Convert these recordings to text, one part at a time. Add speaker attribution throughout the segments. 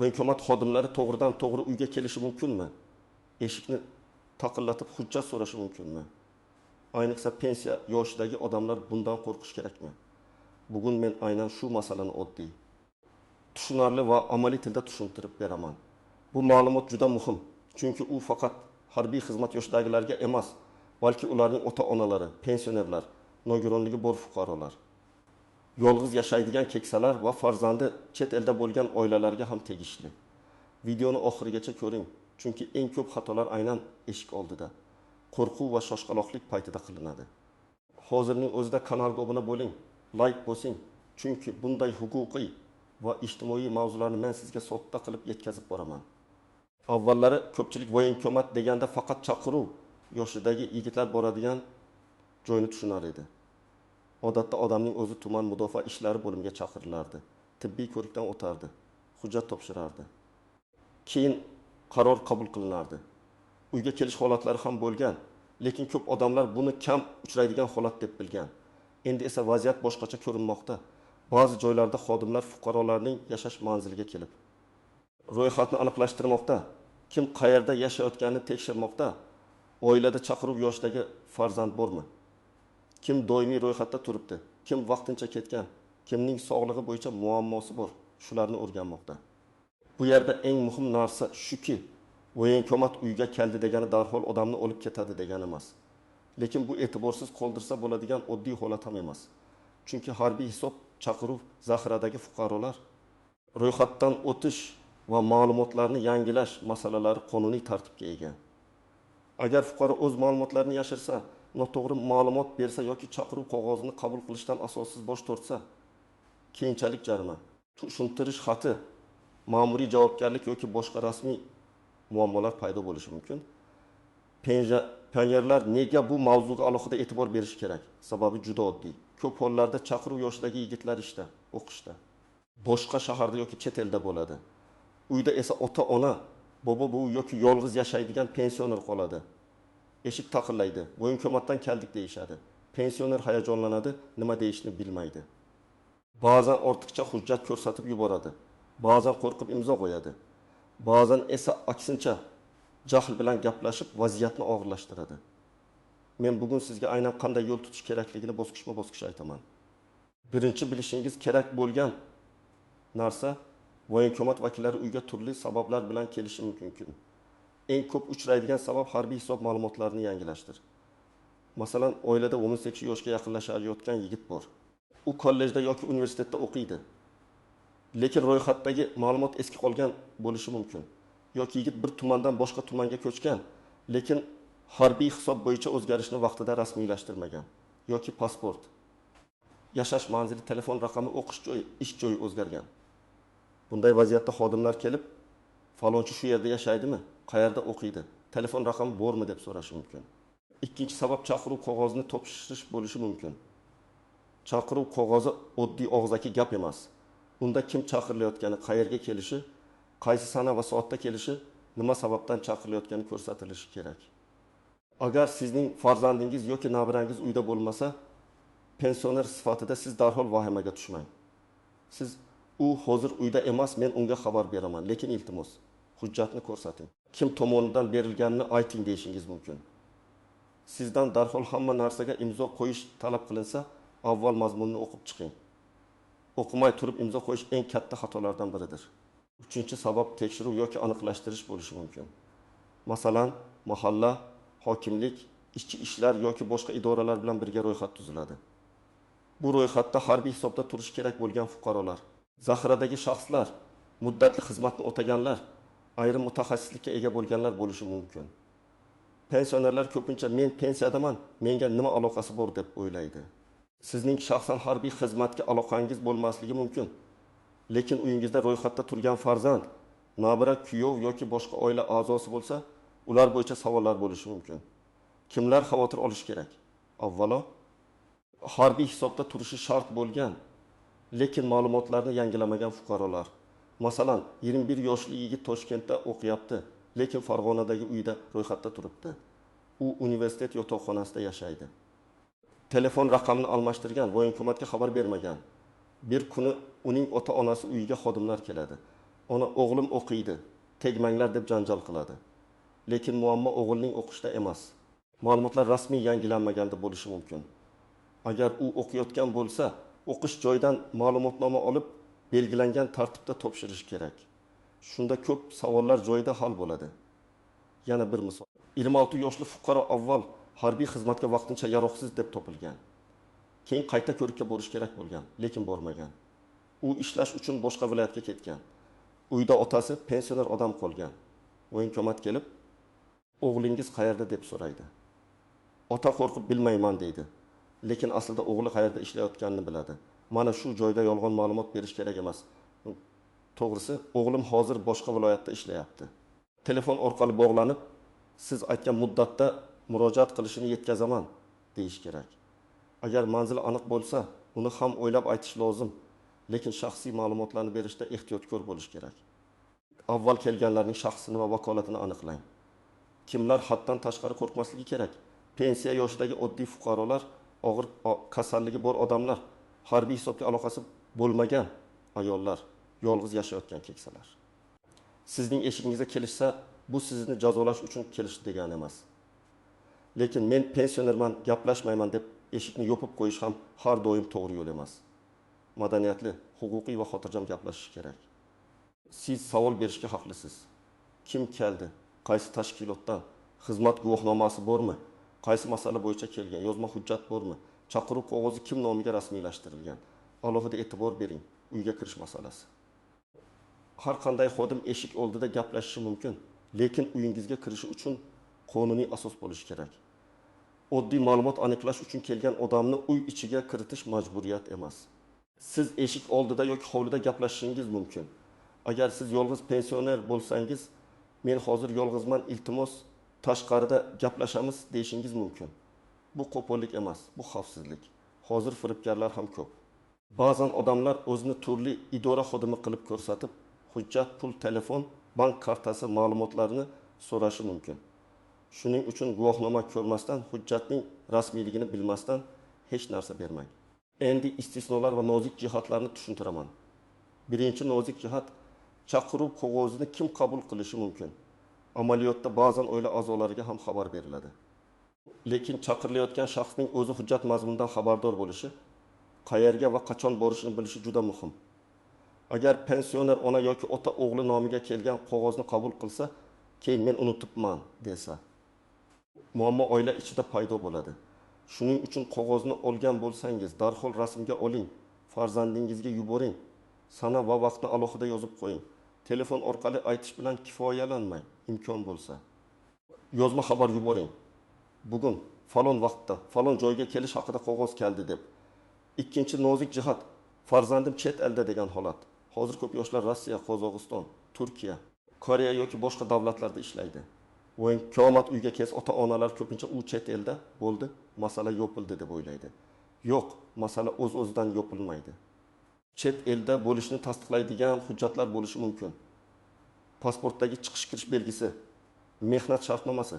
Speaker 1: Voenkomat xodimlari to'g'ridan to'g'ri uyga kelishi mumkinmi? Eshikni taqillatib hujjat so'rashi mumkinmi? Ayniqsa pensiya yoshidagi odamlar bundan qo'rqishi kerakmi? Bugun men aynan shu masalani oddiy, tushunarli va amaliy tilda tushuntirib beraman. Bu ma'lumot juda muhim, chunki u faqat harbiy xizmat yoshidagilarga emas, balki ularning ota-onalari, pensionerlar, nogironligi bor fuqarolar, yolg'iz yashaydigan keksalar va farzandi chet elda bo'lgan oilalarga ham tegishli. Videoni oxirigacha ko'ring, chunki eng ko'p xatolar aynan eshik oldida, qo'rquv va shoshqaloqlik paytida qilinadi. Hozirning o'zida kanalga obuna bo'ling, layk bosing, chunki bunday huquqiy va ijtimoiy mavzularni men sizga sodda qilib yetkazib boraman. Avvallari ko'pchilik voenkomat deganda faqat chaqiruv yoshidagi yigitlar boradigan joyni tushunar edi. Odatda odamning o'zi tuman mudofaa ishlari bo'limiga chaqirilardi, tibbiy ko'rikdan o'tardi, hujjat topshirardi. Keyin qaror qabul qilinardi. Uyga kelish holatlari ham bo'lgan, lekin ko'p odamlar buni kam uchraydigan holat deb bilgan. Endi esa vaziyat boshqacha ko'rinmoqda. Ba'zi joylarda xodimlar fuqarolarning yashash manziliga kelib, ro'yxatni aniqlashtirmoqda, kim qayerda yashayotganini tekshirmoqda, oilada chaqiruv yoshidagi farzand bormi? Kim doimiy ro'yxatda turibdi, kim vaqtincha ketgan, kimning sog'lig'i bo'yicha muammosi bor, shularni o'rganmoqda. Bu yerda eng muhim narsa shuki, voenkomat uyga keldi degani darhol odamni olib ketadi degani emas. Lekin bu e'tiborsiz qoldirsa bo'ladigan oddiy holat ham emas. Chunki harbiy hisob, chaqiruv, zaxiradagi fuqarolar, ro'yxatdan o'tish va ma'lumotlarni yangilash masalalari qonuniy tartibga ega. Agar fuqaro o'z ma'lumotlarini yashirsa, noto'g'ri ma'lumot bersa yoki chaqiruv qog'ozini qabul qilishdan asossiz bosh tortsa, keyinchalik jarima, tushuntirish xati, ma'muriy javobgarlik yoki boshqa rasmiy muammolar paydo bo'lishi mumkin. Pionerlar nega bu mavzuga alohida e'tibor berishi kerak? Sababi juda oddiy. Ko'p hollarda chaqiruv yoshidagi yigitlar ishda, o'qishda, boshqa shaharda yoki chet elda bo'ladi. Uyda esa ota-ona, bobo-buvi yoki yolg'iz yashaydigan pensioner qoladi. Eshik taqillaydi, voenkomatdan keldik deyishadi. Pensioner hayajonlanadi, nima deyishni bilmaydi. Ba'zan ortiqcha hujjat ko'rsatib yuboradi, ba'zan qo'rqib imzo qo'yadi. Ba'zan esa aksincha jahl bilan gaplashib vaziyatni og'irlashtiradi. Men bugun sizga aynan qanday yo'l tutish kerakligini bosqichma-bosqich aytaman. Birinchi bilishingiz kerak bo'lgan narsa, voenkomat vakillari uyga turli sabablar bilan kelishi mumkin. Eng ko'p uchraydigan sabab harbiy hisob ma'lumotlarini yangilashdir. Masalan, oilada 18 yoshga yaqinlashayotgan yigit bor. U kollejda yoki universitetda o'qiydi. Lekin ro'yxatdagi ma'lumot eski qolgan bo'lishi mumkin. Yoki yigit bir tumandan boshqa tumanga ko'chgan, lekin harbiy hisob bo'yicha o'zgarishni vaqtida rasmiylashtirmagan. Yoki pasport, yashash manzili, telefon raqami, o'qish joyi, ish joyi o'zgargan. Bunday vaziyatda xodimlar kelib, falonchi shu yerda yashaydimi, qayerda o'qiydi, telefon raqami bormi deb so'rashi mumkin. Ikkinchi sabab chaqiruv qog'ozini topshirish bo'lishi mumkin. Chaqiruv qog'ozi oddiy og'zaki gap emas. Unda kim chaqirilayotgani, qayerga kelishi, qaysi sana va soatda kelishi, nima sababdan chaqirilayotgani ko'rsatilishi kerak. Agar sizning farzandingiz yoki nabirangiz uyda bo'lmasa, pensioner sifatida siz darhol vahimaga tushmang. Siz u hozir uyda emas, men unga xabar beraman, lekin iltimos, hujjatni ko'rsating. Kim tomonidan berilganini ayting deyishingiz mumkin. Sizdan darhol hamma narsaga imzo qo'yish talab qilinsa, avval mazmunni o'qib chiqing. O'qimay turib imzo qo'yish eng katta xatolardan biridir. Uchinchi sabab tekshiruv yoki aniqlashtirish bo'lishi mumkin. Masalan, mahalla, hokimlik, ishchi ishlar yoki boshqa idoralar bilan birga ro'yxat tuziladi. Bu ro'yxatda harbiy hisobda turishi kerak bo'lgan fuqarolar, zaxiradagi shaxslar, muddatli xizmatni o'taganlar, ayrim mutaxassislikka ega bo'lganlar bo'lishi mumkin. Pensionerlar ko'pincha men pensiyadaman, menga nima aloqasi bor deb o'ylaydi. Sizning shaxsan harbiy xizmatga aloqangiz bo'lmasligi mumkin. Lekin uyingizda ro'yxatda turgan farzand, nabira, kuyov yoki boshqa oila a'zosi bo'lsa, ular bo'yicha savollar bo'lishi mumkin. Kimlar xavotir olishi kerak? Avvalo, harbiy hisobda turishi shart bo'lgan, lekin ma'lumotlarni yangilamagan fuqarolar. Masalan, 21 yoshli yigit Toshkentda o'qiyapti, lekin Farg'onadagi uyda ro'yxatda turibdi. U universitet yotoqxonasida yashaydi. Telefon raqamini almashtirgan, voenkomatga xabar bermagan. Bir kuni uning ota-onasi uyiga xodimlar keladi. Ona o'g'lim o'qiydi, tegmanglar deb janjal qiladi. Lekin muammo o'g'ilning o'qishida emas. Ma'lumotlar rasmiy yangilanmaganda bo'lishi mumkin. Agar u o'qiyotgan bo'lsa, o'qish joyidan ma'lumotnoma olib, belgilangan tartibda topshirish kerak. Shunda ko'p savollar joyida hal bo'ladi. Yana bir misol. 26 yoshli fuqaro avval harbiy xizmatga vaqtincha yaroqsiz deb topilgan. Keyin qayta ko'rikka borish kerak bo'lgan, lekin bormagan. U ishlash uchun boshqa viloyatga ketgan. Uyda otasi pensioner odam qolgan. Voenkomat kelib, o'g'lingiz qayerda deb so'raydi. Ota qo'rqib bilmayman deydi. Lekin aslida o'g'li qayerda ishlayotganini biladi. Mana shu joyda yolg'on ma'lumot berish kerak emas. To'g'risi, o'g'lim hozir boshqa viloyatda ishlayapti. Telefon orqali bog'lanib, siz aytgan muddatda murojaat qilishini yetkazaman deyish kerak. Agar manzili aniq bo'lsa, uni ham o'ylab aytish lozim. Lekin shaxsiy ma'lumotlarni berishda ehtiyotkor bo'lish kerak. Avval kelganlarning shaxsini va vakolatini aniqlang. Kimlar haddan tashqari qo'rqmasligi kerak? Pensiya yoshidagi oddiy fuqarolar, og'ir kasalligi bor odamlar, harbiy hisobga aloqasi bo'lmagan ayollar, yolg'iz yashayotgan keksalar. Sizning eshigingizga kelishsa, bu sizni jazolash uchun kelish degani emas. Lekin men pensionerman, gaplashmayman deb eshikni yopib qo'yish ham har doim to'g'ri yo'l emas. Madaniyatli, huquqiy va xotirjam gaplashish kerak. Siz savol berishga haqlisiz. Kim keldi? Qaysi tashkilotdan? Xizmat guvohnomasi bormi? Qaysi masala bo'yicha kelgan? Yozma hujjat bormi? Chaqiruv qog'ozi kim nomiga rasmiylashtirilgan? Alohida e'tibor bering uyga kirish masalasi. Har qanday xodim eshik oldida gaplashishi mumkin, lekin uyingizga kirishi uchun qonuniy asos bo'lishi kerak. Oddiy ma'lumot aniqlash uchun kelgan odamni uy ichiga kiritish majburiyat emas. Siz eshik oldida yoki hovlida gaplashishingiz mumkin. Agar siz yolg'iz pensioner bo'lsangiz, men hozir yolg'izman, iltimos tashqarida gaplashamiz deyishingiz mumkin. Bu qo'pollik emas, bu xavfsizlik. Hozir firibgarlar ham ko'p. Ba'zan odamlar o'zini turli idora xodimi qilib ko'rsatib, hujjat, pul, telefon, bank kartasi ma'lumotlarini so'rashi mumkin. Shuning uchun guvohnoma ko'rmasdan, hujjatning rasmiyligini bilmasdan hech narsa bermang. Endi istisnolar va nozik jihatlarni tushuntiraman. Birinchi nozik jihat, chaqiruv qog'ozini kim qabul qilishi mumkin? Amaliyotda ba'zan oila a'zolariga ham xabar beriladi. Lekin chaqirilayotgan shaxsning o'zi hujjat mazmunidan xabardor bo'lishi, qayerga va qachon borishini bilishi juda muhim. Agar pensioner ona yoki ota o'g'li nomiga kelgan qog'ozni qabul qilsa, keyin men unutibman desa, muammo oila ichida paydo bo'ladi. Shuning uchun qog'ozni olgan bo'lsangiz, darhol rasmga oling, farzandingizga yuboring, sana va vaqtni alohida yozib qo'ying. Telefon orqali aytish bilan kifoyalanmang, imkon bo'lsa. Yozma xabar yuboring. Bugun falon vaqtda, falon joyga kelish haqida qog'oz keldi deb. Ikkinchi nozik jihat, farzandim chet elda degan holat. Hozir ko'p yoshlar Rossiya, Qozog'iston, Turkiya, Koreya yoki boshqa davlatlarda ishlaydi. Voenkomat uyga kelsa, ota-onalar ko'pincha u chet elda bo'ldi, masala yopildi deb o'ylaydi. Yo'q, masala o'z-o'zidan yopilmaydi. Chet elda bo'lishini tasdiqlaydigan hujjatlar bo'lishi mumkin. Pasportdagi chiqish kirish belgisi, mehnat shartnomasi,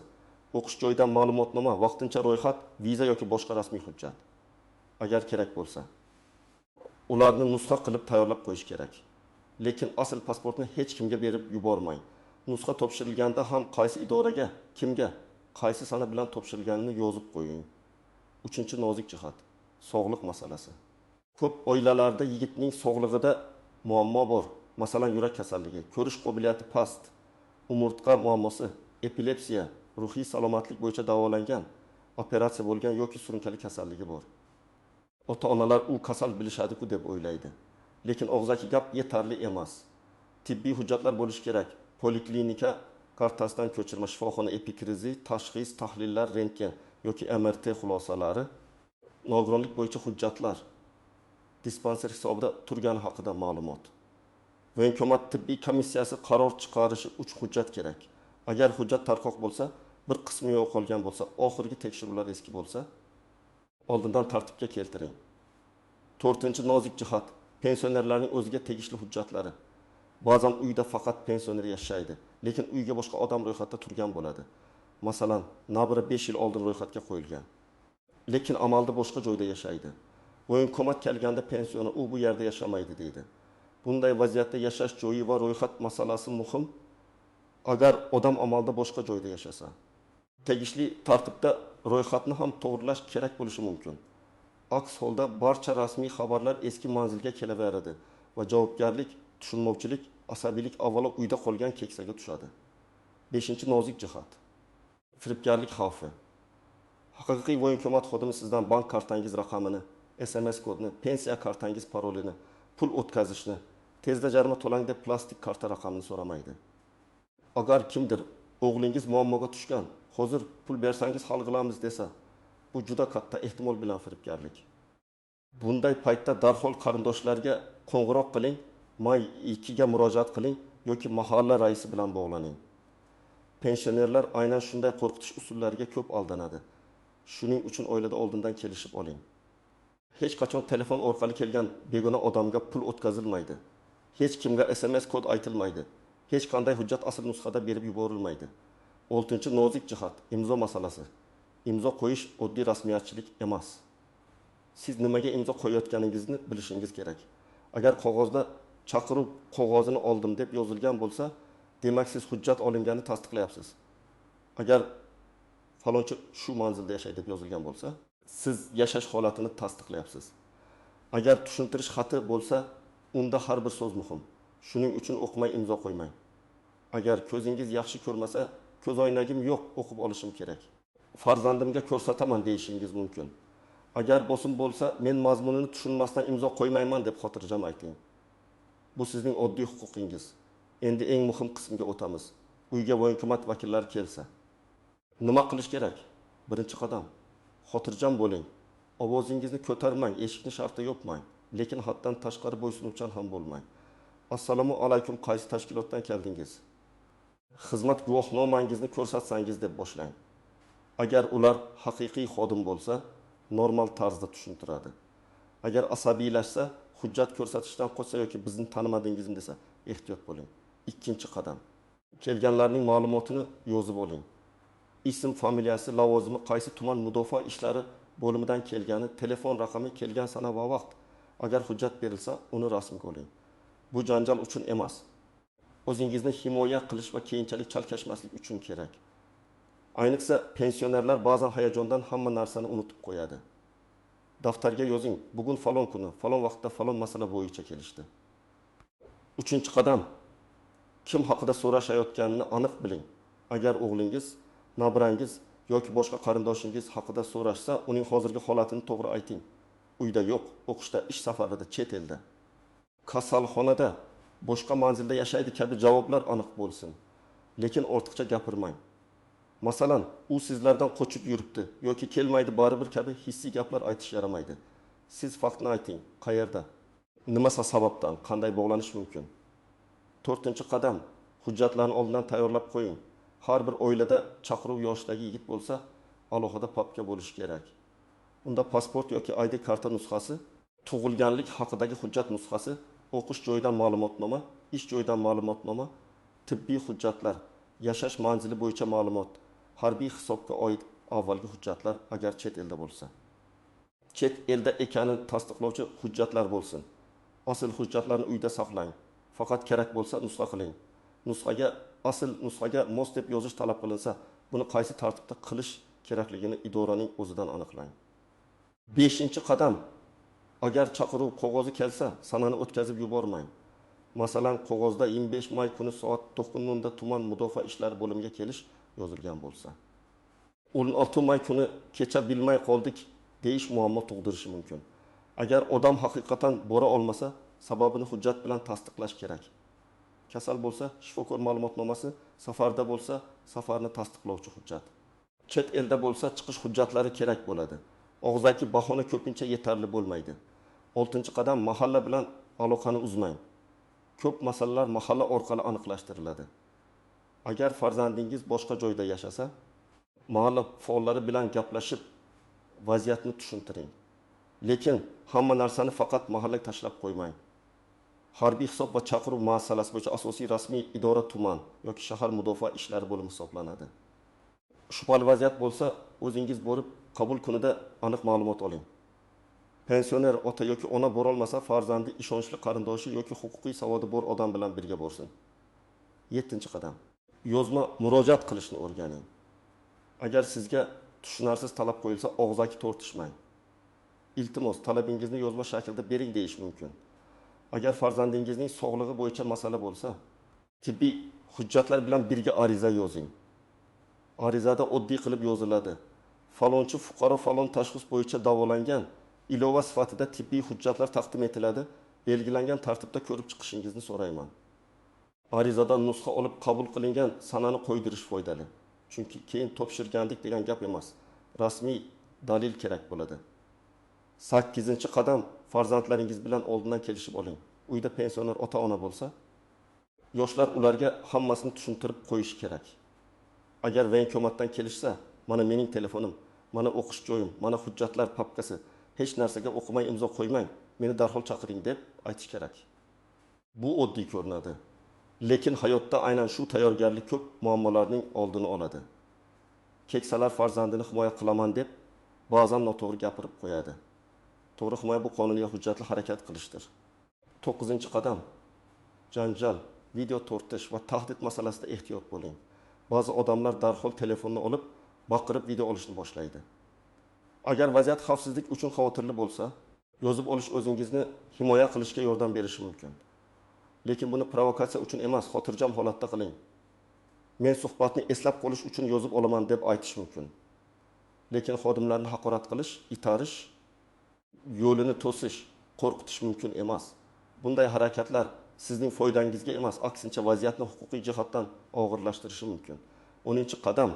Speaker 1: o'qish joyidan ma'lumotnoma, vaqtincha ro'yxat, viza yoki boshqa rasmiy hujjat. Agar kerak bo'lsa, ularni nusxa qilib tayyorlab qo'yish kerak. Lekin asl pasportni hech kimga berib yubormang. Nusxa topshirilganda ham qaysi idoraga, kimga, qaysi sana bilan topshirilganini yozib qo'ying. Uchinchi nozik jihat, sog'liq masalasi. Ko'p oilalarda yigitning sog'lig'ida muammo bor. Masalan, yurak kasalligi, ko'rish qobiliyati past, umurtqa muammosi, epilepsiya, ruhiy salomatlik bo'yicha davolangan, operatsiya bo'lgan yoki surunkali kasalligi bor. Ota-onalar u kasal bilishadi-ku deb o'ylaydi. Lekin og'zaki gap yetarli emas. Tibbiy hujjatlar bo'lishi kerak. Poliklinika kartasidan ko'chirma, shifoxona epikrizi, tashxis, tahlillar, rentgen yoki MRT xulosalari, nogironlik bo'yicha hujjatlar, dispanser hisobida turgani haqida ma'lumot. Voenkomat tibbiy komissiyasi qaror chiqarishi uchun hujjat kerak. Agar hujjat tarqoq bo'lsa, bir qismi yo'qolgan bo'lsa, oxirgi tekshiruvlar eski bo'lsa, oldindan tartibga keltiring. To'rtinchi nozik jihat, pensionerlarning o'ziga tegishli hujjatlari. Ba'zan uyda faqat pensioner yashaydi, lekin uyga boshqa odam ro'yxatda turgan bo'ladi. Masalan, nabira 5 yil oldin ro'yxatga qo'yilgan, lekin amalda boshqa joyda yashaydi. Voenkomat kelganda pensioner u bu yerda yashamaydi deydi. Bunday vaziyatda yashash joyi va ro'yxat masalasi muhim. Agar odam amalda boshqa joyda yashasa, tegishli tartibda ro'yxatni ham to'g'rilash kerak bo'lishi mumkin. Aks holda barcha rasmiy xabarlar eski manzilga kelaveradi va javobgarlik, tushunmovchilik, asabiylik avvalo uyda qolgan keksaga tushadi. Beshinchi nozik jihat. Firibgarlik xavfi. Haqiqiy voenkomat xodimi sizdan bank kartangiz raqamini, SMS kodni, pensiya kartangiz parolini, pul o'tkazishni, tezda jarima to'lang deb plastik karta raqamini so'ramaydi. Agar kimdir o'g'lingiz muammoga tushgan, hozir pul bersangiz hal qilamiz desa, bu juda katta ehtimol bilan firibgarlik. Bunday paytda darhol qarindoshlarga qo'ng'iroq qiling, may 2 ga murojaat qiling yoki mahalla raisi bilan bog'laning. Pensionerlar aynan shunday qo'rqitish usullariga ko'p aldanadi. Shuning uchun oilada oldindan kelishib oling. Hech qachon telefon orqali kelgan begona odamga pul o'tkazilmaydi. Hech kimga SMS kod aytilmaydi. Hech qanday hujjat asl nusxada berib yuborilmaydi. Oltinchi nozik jihat imzo masalasi. Imzo qo'yish oddiy rasmiyatchilik emas. Siz nimaga imzo qo'yayotganingizni bilishingiz kerak. Agar qog'ozda chaqiruv qog'ozini oldim deb yozilgan bo'lsa, demak siz hujjat olinganini tasdiqlayapsiz. Agar falonchi shu manzilda yashaydi deb yozilgan bo'lsa, siz yashash holatini tasdiqlayapsiz. Agar tushuntirish xati bo'lsa, unda har bir so'z muhim. Shuning uchun o'qimay imzo qo'ymang. Agar ko'zingiz yaxshi ko'rmasa, ko'zoynagim yo'q, o'qib olishim kerak. Farzandimga ko'rsataman deyishingiz mumkin. Agar bosim bo'lsa, men mazmunini tushunmasdan imzo qo'ymayman deb xotirjam ayting. Bu sizning oddiy huquqingiz. Endi eng muhim qismga o'tamiz. Uyga voenkomat vakillari kelsa, nima qilish kerak? Birinchi qadam. Xotirjam bo'ling. Ovozingizni ko'tarmang, eshikni shartta yopmang, lekin haddan tashqari bo'ysunuvchan ham bo'lmang. Assalomu alaykum, qaysi tashkilotdan keldingiz? Xizmat guvohnomangizni ko'rsatsangiz deb boshlang. Agar ular haqiqiy xodim bo'lsa, normal tarzda tushuntiradi. Agar asabiylashsa, hujjat ko'rsatishdan qochsa yoki bizni tanimadingizmi desa, ehtiyot bo'ling. Ikkinchi qadam. Kelganlarning ma'lumotini yozib oling. Ism, familiyasi, lavozimi, qaysi tuman mudofaa ishlari bo'limidan kelgani, telefon raqami, kelgan sana va vaqt. Agar hujjat berilsa, uni rasmga oling. Bu janjal uchun emas. O'zingizni himoya qilish va keyinchalik chalkashmaslik uchun kerak. Ayniqsa pensionerlar ba'zan hayajondan hamma narsani unutib qo'yadi. Daftarga yozing, bugun falon kuni, falon vaqtda falon masala bo'yicha kelishdi. Uchinchi qadam. Kim haqida so'rashayotganini aniq biling. Agar o'g'lingiz, nabrangiz yoki boshqa qarindoshingiz haqida so'rashsa, uning hozirgi holatini to'g'ri ayting. Uyda yo'q, o'qishda, ish safarida, chet elda, kasalxonada, boshqa manzilda yashaydi kabi javoblar aniq bo'lsin. Lekin ortiqcha gapirmang. Masalan, u sizlardan qochib yuribdi yoki kelmaydi baribir kabi hissiy gaplar aytish yaramaydi. Siz faktni ayting, qayerda, nima sababdan, qanday bog'lanish mumkin. To'rtinchi qadam, hujjatlarni oldindan tayyorlab qo'ying. Har bir oilada chaqiruv yoshidagi yigit bo'lsa, alohida papka bo'lishi kerak. Unda pasport yoki ID karta nusxasi, tug'ilganlik haqidagi hujjat nusxasi, o'qish joyidan ma'lumotnoma, ish joyidan ma'lumotnoma, tibbiy hujjatlar, yashash manzili bo'yicha ma'lumot, harbiy hisobga oid avvalgi hujjatlar agar chet elda bo'lsa. Chet elda ekanini tasdiqlovchi hujjatlar bo'lsin. Asl hujjatlarni uyda saqlang. Faqat kerak bo'lsa nusxa qiling. Nusxaga asl nusxaga mos deb yozish talab qilinsa, buni qaysi tartibda qilish kerakligini idoraning o'zidan aniqlang. Beshinchi qadam. Agar chaqiruv qog'ozi kelsa, sanani o'tkazib yubormang. Masalan, qog'ozda 25 may kuni soat 9:00 da tuman mudofaa ishlari bo'limiga kelish yozilgan bo'lsa, 16 may kuni kecha bilmay qoldik deyish muammo tug'dirishi mumkin. Agar odam haqiqatan bora olmasa, sababini hujjat bilan tasdiqlash kerak. Kasal bo'lsa, shifokor ma'lumotnomasi, safarda bo'lsa, safarni tasdiqlovchi hujjat. Chet elda bo'lsa, chiqish hujjatlari kerak bo'ladi. Og'zaki bahona ko'pincha yetarli bo'lmaydi. Oltinchi qadam, mahalla bilan aloqani uzmang. Ko'p masalalar mahalla orqali aniqlashtiriladi. Agar farzandingiz boshqa joyda yashasa, mahalla faollari bilan gaplashib vaziyatni tushuntiring. Lekin hamma narsani faqat mahallaga tashlab qo'ymang. Harbiy hisob va chaqiruv masalasi bo'yicha asosiy rasmiy idora tuman yoki shahar mudofaa ishlari bo'limi hisoblanadi. Shubhali vaziyat bo'lsa, o'zingiz borib qabul kunida aniq ma'lumot oling. Pensioner ota yoki ona borolmasa, farzandi, ishonchli qarindoshi yoki huquqiy savodi bor odam bilan birga borsin. Yettinchi qadam. Yozma murojaat qilishni o'rganing. Agar sizga tushunarsiz talab qo'yilsa, og'zaki tortishmang. Iltimos, talabingizni yozma shaklda bering deyish mumkin. Agar farzandingizning sog'lig'i bo'yicha masala bo'lsa, tibbiy hujjatlar bilan birga ariza yozing. Arizada oddiy qilib yoziladi. Falonchi fuqaro falon tashxis bo'yicha davolangan, ilova sifatida tibbiy hujjatlar taqdim etiladi, belgilangan tartibda ko'rib chiqishingizni so'rayman. Arizadan nusxa olib qabul qilingan sanani qo'ydirish foydali. Chunki keyin topshirgandik degan gap emas. Rasmiy dalil kerak bo'ladi. 8-qadam farzandlaringiz bilan oldindan kelishib oling. Uyda pensioner ota-ona bo'lsa, yoshlar ularga hammasini tushuntirib qo'yishi kerak. Agar voenkomatdan kelishsa, mana mening telefonim, mana o'qish joyim, mana hujjatlar papkasi, hech narsaga o'qimay imzo qo'ymang, meni darhol chaqiring deb aytish kerak. Bu oddiy ko'rinadi. Lekin hayotda aynan shu tayyorgarlik ko'p muammolarning oldini oladi. Keksalar farzandini himoya qilaman deb ba'zan noto'g'ri gapirib qo'yadi. To'g'ri himoya bu qonuniy hujjatli harakat qilishdir. 9-qadam janjal, video tortish va tahdid masalasida ehtiyot bo'ling. Ba'zi odamlar darhol telefonni olib, baqirib video olishni boshlaydi. Agar vaziyat xavfsizlik uchun xavotirli bo'lsa, yozib olish o'zingizni himoya qilishga yordam berishi mumkin. Lekin buni provokatsiya uchun emas, xotirjam holatda qiling. Men suhbatni eslab qolish uchun yozib olaman deb aytish mumkin. Lekin xodimlarni haqorat qilish, itarish, yo'lini to'sish, qo'rqitish mumkin emas. Bunday harakatlar sizning foydangizga emas, aksincha vaziyatni huquqiy jihatdan og'irlashtirishi mumkin. 10-qadam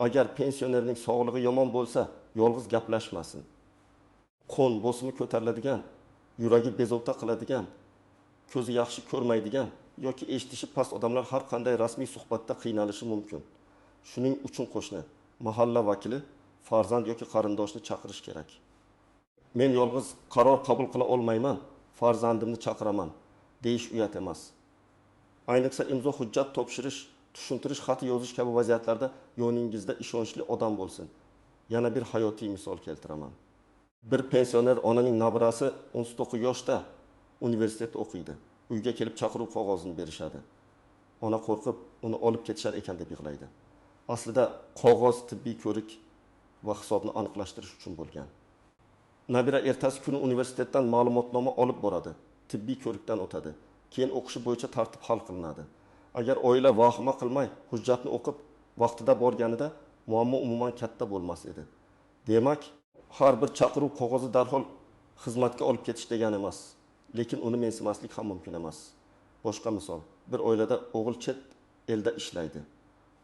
Speaker 1: agar pensionerning sog'lig'i yomon bo'lsa, yolg'iz gaplashmasin. Qon bosimi ko'tariladigan, yuragi bezovta qiladigan, ko'zi yaxshi ko'rmaydigan yoki eshitishi past odamlar har qanday rasmiy suhbatda qiynalishi mumkin. Shuning uchun qo'shni, mahalla vakili, farzand yoki qarindoshni chaqirish kerak. Men yolg'iz qaror qabul qila olmayman, farzandimni chaqiraman deyish uyat emas. Ayniqsa imzo hujjat topshirish, tushuntirish xati yozish kabi vaziyatlarda yoningizda ishonchli odam bo'lsin. Yana bir hayotiy misol keltiraman. Bir pensioner onaning nabirasi 19 yoshda universitetda o'qiydi. Uyga kelib chaqiruv qog'ozini berishadi. Ona qo'rqib, uni olib ketishar ekan deb yig'laydi. Aslida qog'oz tibbiy ko'rik va hisobni aniqlashtirish uchun bo'lgan. Nabira ertasi kuni universitetdan ma'lumotnoma olib boradi, tibbiy ko'rikdan o'tadi. Keyin o'qishi bo'yicha tartib hal qilinadi. Agar oila vahima qilmay hujjatni o'qib vaqtida borganida muammo umuman katta bo'lmas edi. Demak, har bir chaqiruv qog'ozi darhol xizmatga olib ketish degani emas, lekin uni mensimaslik ham mumkin emas. Boshqa misol, bir oilada o'g'il chet elda ishlaydi.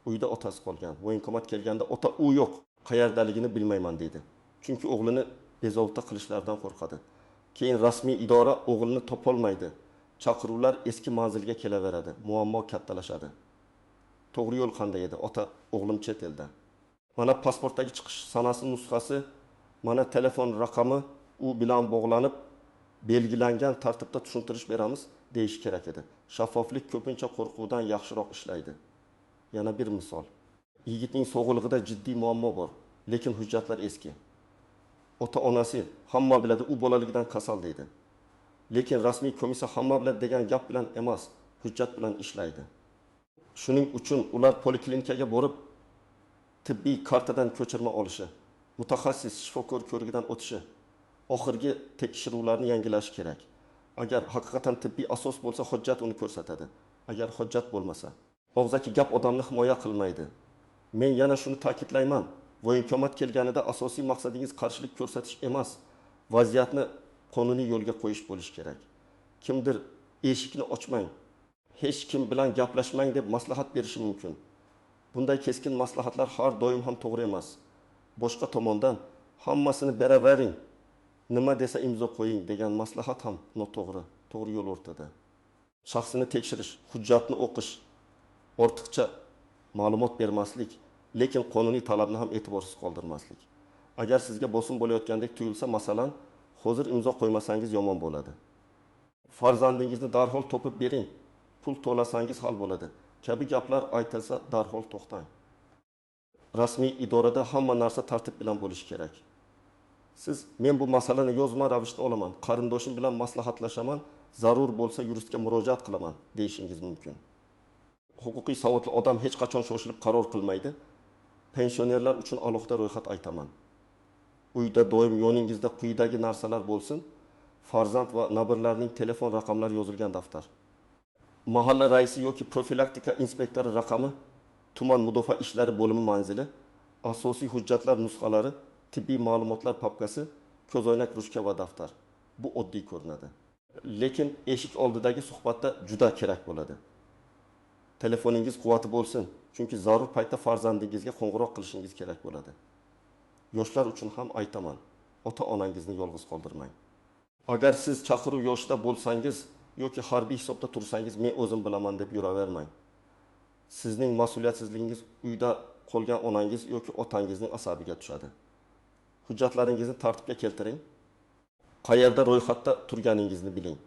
Speaker 1: Uyda otasi qolgan. Voenkomat kelganda ota u yo'q, qayerdaligini bilmayman deydi. Chunki o'g'lini bezovta qilishlaridan qo'rqadi. Keyin rasmiy idora o'g'lini topolmaydi. Chaqiruvlar eski manzilga kelaveradi. Muammo kattalashadi. To'g'ri yo'l qanday edi? Ota, o'g'lim chet elda. Mana pasportdagi chiqish sanasi nusxasi, mana telefon raqami, u bilan bog'lanib belgilangan tartibda tushuntirish beramiz deyish kerak edi. Shaffoflik ko'pincha qo'rquvdan yaxshiroq ishlaydi. Yana bir misol. Yigitning sog'lig'ida jiddiy muammo bor, lekin hujjatlar eski. Ota-onasi hamma biladi, u bolaligidan kasal deydi. Lekin rasmiy komissiya hamma biladi degan gap bilan emas, hujjat bilan ishlaydi. Shuning uchun ular poliklinikaga borib tibbiy kartadan ko'chirma olishi, mutaxassis shifokor ko'rigidan o'tishi, oxirgi tekshiruvlarni yangilashi kerak. Agar haqiqatan tibbiy asos bo'lsa, hujjat uni ko'rsatadi. Agar hujjat bo'lmasa, og'zaki gap odamni himoya qilmaydi. Men yana shuni ta'kidlayman. Voenkomat kelganida asosiy maqsadingiz qarshilik ko'rsatish emas, vaziyatni qonuniy yo'lga qo'yish bo'lishi kerak. Kimdir eshikni ochmang, hech kim bilan gaplashmang deb maslahat berishi mumkin. Bunday keskin maslahatlar har doim ham to'g'ri emas. Boshqa tomondan hammasini beravering, nima desa imzo qo'ying degan maslahat ham noto'g'ri. To'g'ri yo'l o'rtada. Shaxsini tekshirish, hujjatni o'qish, ortiqcha ma'lumot bermaslik, lekin qonuniy talabni ham e'tiborsiz qoldirmaslik. Agar sizga bosim bo'layotgandek tuyulsa, masalan, hozir imzo qo'ymasangiz yomon bo'ladi. Farzandingizni darhol topib bering, pul to'lasangiz hal bo'ladi kabi gaplar aytilsa darhol to'xtang. Rasmiy idorada hamma narsa tartib bilan bo'lishi kerak. Siz men bu masalani yozma ravishda olaman, qarindoshim bilan maslahatlashaman, zarur bo'lsa yuristga murojaat qilaman deyishingiz mumkin. Huquqiy savodli odam hech qachon shoshilib qaror qilmaydi. Pensionerlar uchun alohida ro'yxat aytaman. Uyda doim yoningizda quyidagi narsalar bo'lsin: farzand va nabirlarning telefon raqamlari yozilgan daftar, mahalla raisi yoki profilaktika inspektori raqami, tuman mudofaa ishlari bo'limi manzili, asosiy hujjatlar nusxalari, tibbiy ma'lumotlar papkasi, ko'zoynak, ruchka va daftar. Bu oddiy ko'rinadi, lekin eshik oldidagi suhbatda juda kerak bo'ladi. Telefoningiz quvvati bo'lsin, chunki zarur paytda farzandingizga qo'ng'iroq qilishingiz kerak bo'ladi. Yoshlar uchun ham aytaman, ota-onangizni yolg'iz qoldirmang. Agar siz chaqiruv yoshida bo'lsangiz yoki harbiy hisobda tursangiz, men o'zim bilaman deb yuravermang. Sizning mas'uliyatsizligingiz uyda qolgan onangiz yoki otangizning asabiga tushadi. Hujjatlaringizni tartibga keltiring. Qayerda ro'yxatda turganingizni biling.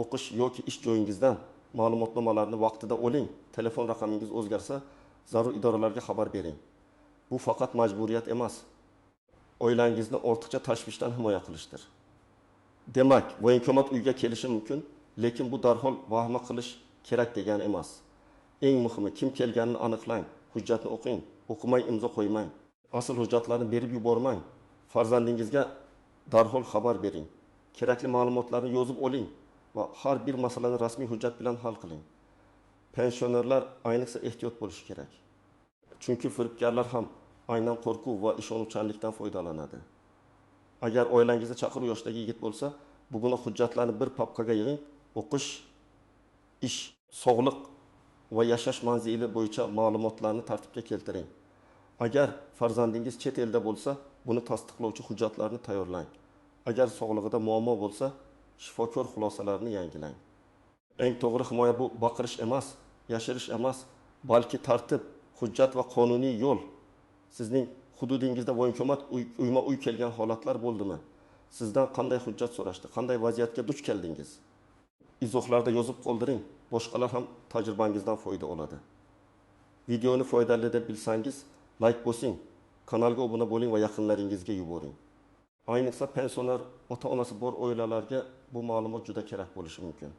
Speaker 1: O'qish yoki ish joyingizdan ma'lumotnomalarni vaqtida oling. Telefon raqamingiz o'zgarsa, zarur idoralarga xabar bering. Bu faqat majburiyat emas, oilangizni ortiqcha tashvishdan himoya qilishdir. Demak, voyenkomat uyga kelishi mumkin, lekin bu darhol vahima qilish kerak degani emas. Eng muhimi, kim kelganini aniqlang, hujjatni o'qing, o'qimay imzo qo'ymang. Asl hujjatlarni berib yubormang. Farzandingizga darhol xabar bering. Kerakli ma'lumotlarni yozib oling va har bir masalani rasmiy hujjat bilan hal qiling. Pensionerlar ayniqsa ehtiyot bo'lishi kerak. Chunki firibgarlar ham aynan qo'rquv va ishonuvchanlikdan foydalanadi. Agar oilangizda chaqiruv yoshdagi yigit bo'lsa, bugun hujjatlarni bir papkaga yig'ing. O'qish, ish, sog'liq va yashash manzili bo'yicha ma'lumotlarni tartibga keltiring. Agar farzandingiz chet elda bo'lsa, buni tasdiqlovchi hujjatlarni tayyorlang. Agar sog'lig'ida muammo bo'lsa, shifokor xulosalarini yangilang. Eng to'g'ri himoya bu baqirish emas, yashirish emas, balki tartib, hujjat va qonuniy yo'l. Sizning hududingizda voyenkomat uyma-uy kelgan holatlar bo'ldimi? Sizdan qanday hujjat so'rashdi? Qanday vaziyatga duch keldingiz? Izohlarda yozib qoldiring. Boshqalar ham tajribangizdan foyda oladi. Videoni foydali deb bilsangiz, like bosing, kanalga obuna bo'ling va yaqinlaringizga yuboring. Ayniqsa pensioner ota-onasi bor oilalarga bu ma'lumot juda kerak bo'lishi mumkin.